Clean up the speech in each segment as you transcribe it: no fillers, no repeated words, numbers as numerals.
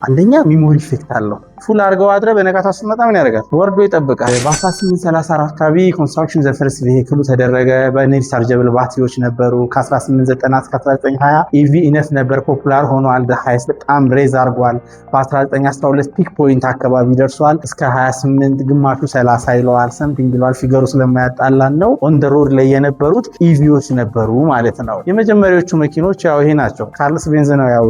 አንደኛ memory effect አለው። Full አድርገው አድረ በነጋታ ስትመጣ ምን ያደርጋል? ወርዶ ይጠብቃል። በ1834 አካባቢ construction the first vehicle ኡ ተደረገ። በ non-rechargeable ባትሪዎች ነበሩ። ከ1890 እስከ 1920 EV enough ነበር፣ popular ሆኗል። Highest በጣም raise አድርጓል። በ1912 peak point አካባቢ ደርሷል። እስከ 28፣ ግማሹ 30 ይለዋል፣ something ይለዋል። Figure ኡ ስለማያጣላን ነው። On the road ላይ የነበሩት EV ዎች ነበሩ ማለት ነው። የመጀመሪያዎቹ መኪኖች ያው ይሄ ናቸው። ካርልስ ቤንዝ ነው ያው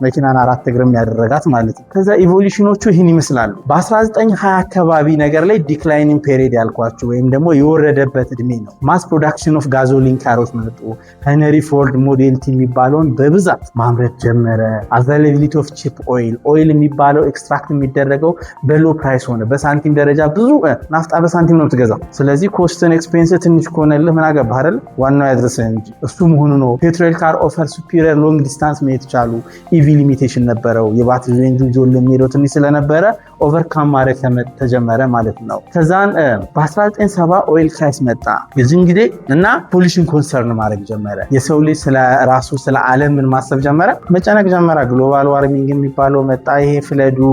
መኪናን አራት እግርም ያደረጋት ማለት ነው። ከዛ evolution ኖቹ ይህን ይመስላሉ። በ1920 አካባቢ ነገር ላይ declining period ያልኳቸው ወይም ደግሞ የወረደበት እድሜ ነው። Mass production of gasoline car ኦች መጡ። ሄነሪ ፎርድ Model T የሚባለውን በብዛት ማምረት ጀመረ። Availability of cheap oil፣ oil የሚባለው extract የሚደረገው በ low price ሆነ። በሳንቲም ደረጃ ብዙ ናፍጣ በሳንቲም ነው የምትገዛው። ስለዚህ cost ን expense ትንሽ ከሆነልህ ምን አገባህ አይደል? ዋናው ያድርስህ እንጂ እሱ መሆኑ ነው። Petrol car offer superior long distance መሄድ ቻሉ። EV limitation ነበረው። የባትሪ range ኡ ጆል የሚሄደው ትንሽ ስለነበረ overcome ማድረግ ተጀመረ ማለት ነው። ከዛን በ1970 oil crisis መጣ። የዚህን ጊዜ እና pollution concern ማድረግ ጀመረ። የሰው ልጅ ስለ ራሱ ስለ ዓለም ምን ማሰብ ጀመረ፣ መጨነቅ ጀመረ። Global warming የሚባለው መጣ። ይሄ flood ኡ፣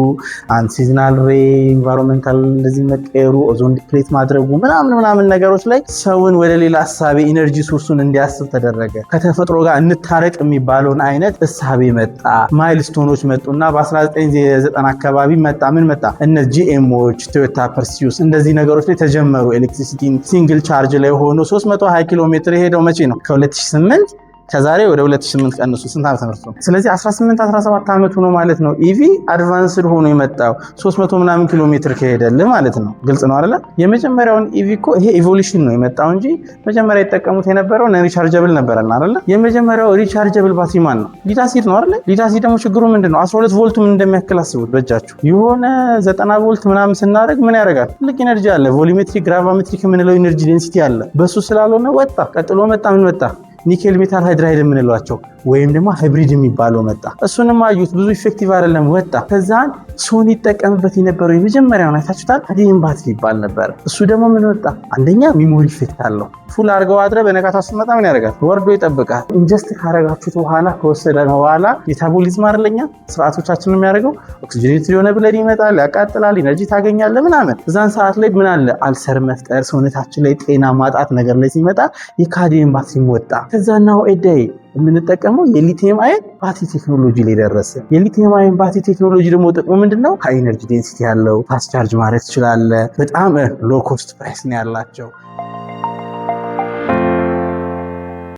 unseasonal rain፣ environmental እንደዚህ መቀየሩ፣ ozone deplete ማድረጉ ምናምን ምናምን ነገሮች ላይ ሰውን ወደ ሌላ እሳቤ energy source ኡን እንዲያስብ ተደረገ። ከተፈጥሮ ጋር እንታረቅ የሚባለውን አይነት እሳቤ መጣ። Milestone ኖች መጡና በ1990 አካባቢ መጣ። ምን መጣ? እነ GM ኦች፣ ቶዮታ Prius እንደዚህ ነገሮች ላይ ተጀመሩ። Electricity single charge ላይ ሆኖ 320 ኪሎ ሜትር የሄደው መቼ ነው? ከ2008 ከዛሬ ወደ 2008 ቀንሱ፣ ስንት ዓመት ነው? ስለዚህ 18 17 ዓመቱ ነው ማለት ነው። EV advanced ሆኖ የመጣው 300 ምናምን ኪሎ ሜትር ከሄደልህ ማለት ነው። ግልጽ ነው አይደለ? የመጀመሪያውን EV እኮ ይሄ evolution ነው የመጣው እንጂ መጀመሪያ ይጠቀሙት የነበረው non rechargeable ነበረና አይደለ? የመጀመሪያው rechargeable ባትሪ ማን ነው? Lead acid ነው አይደለ? Lead acid ደግሞ ችግሩ ምንድን ነው? 12 ቮልቱ ምን እንደሚያክል አስቡት በእጃችሁ። የሆነ 90 ቮልት ምናምን ስናደርግ ምን ያደርጋል? ትልቅ energy አለ። Volumetric gravimetric የምንለው energy density አለ። በሱ ስላልሆነ ወጣ። ቀጥሎ መጣ፣ ምን መጣ? Nickel metal hydride የምንሏቸው ወይም ደግሞ hybrid የሚባለው መጣ። እሱንም አዩት፣ ብዙ effective አይደለም፣ ወጣ። ከዛን ሶኒ ይጠቀምበት የነበረው የመጀመሪያውን አይታችሁታል፣ cadmium ባትሪ ይባል ነበር። እሱ ደግሞ ምን መጣ? አንደኛ memory effect አለው። Full አድርገው አድረ በነጋታ ስትመጣ ምን ያደርጋል? ወርዶ ይጠብቃል። Ingest ካረጋችሁት በኋላ፣ ከወሰደ በኋላ metabolism አይደለኛ ስርዓቶቻችን የሚያደርገው፣ oxygenated የሆነ blood ይመጣል፣ ያቃጥላል፣ energy ታገኛለህ ምናምን። እዛን ሰዓት ላይ ምን አለ? Ulcer መፍጠር፣ ሰውነታችን ላይ ጤና ማጣት ነገር ላይ ሲመጣ የ cadmium ባትሪም ወጣ። ከዛ nowadays የምንጠቀመው የ lithium ion ባትሪ ቴክኖሎጂ ላይ ደረሰ። የ lithium ion ባትሪ ቴክኖሎጂ ደግሞ ጥቅሙ ምንድን ነው? High energy density ያለው፣ fast charge ማድረግ ትችላለህ። በጣም low cost price ነው ያላቸው።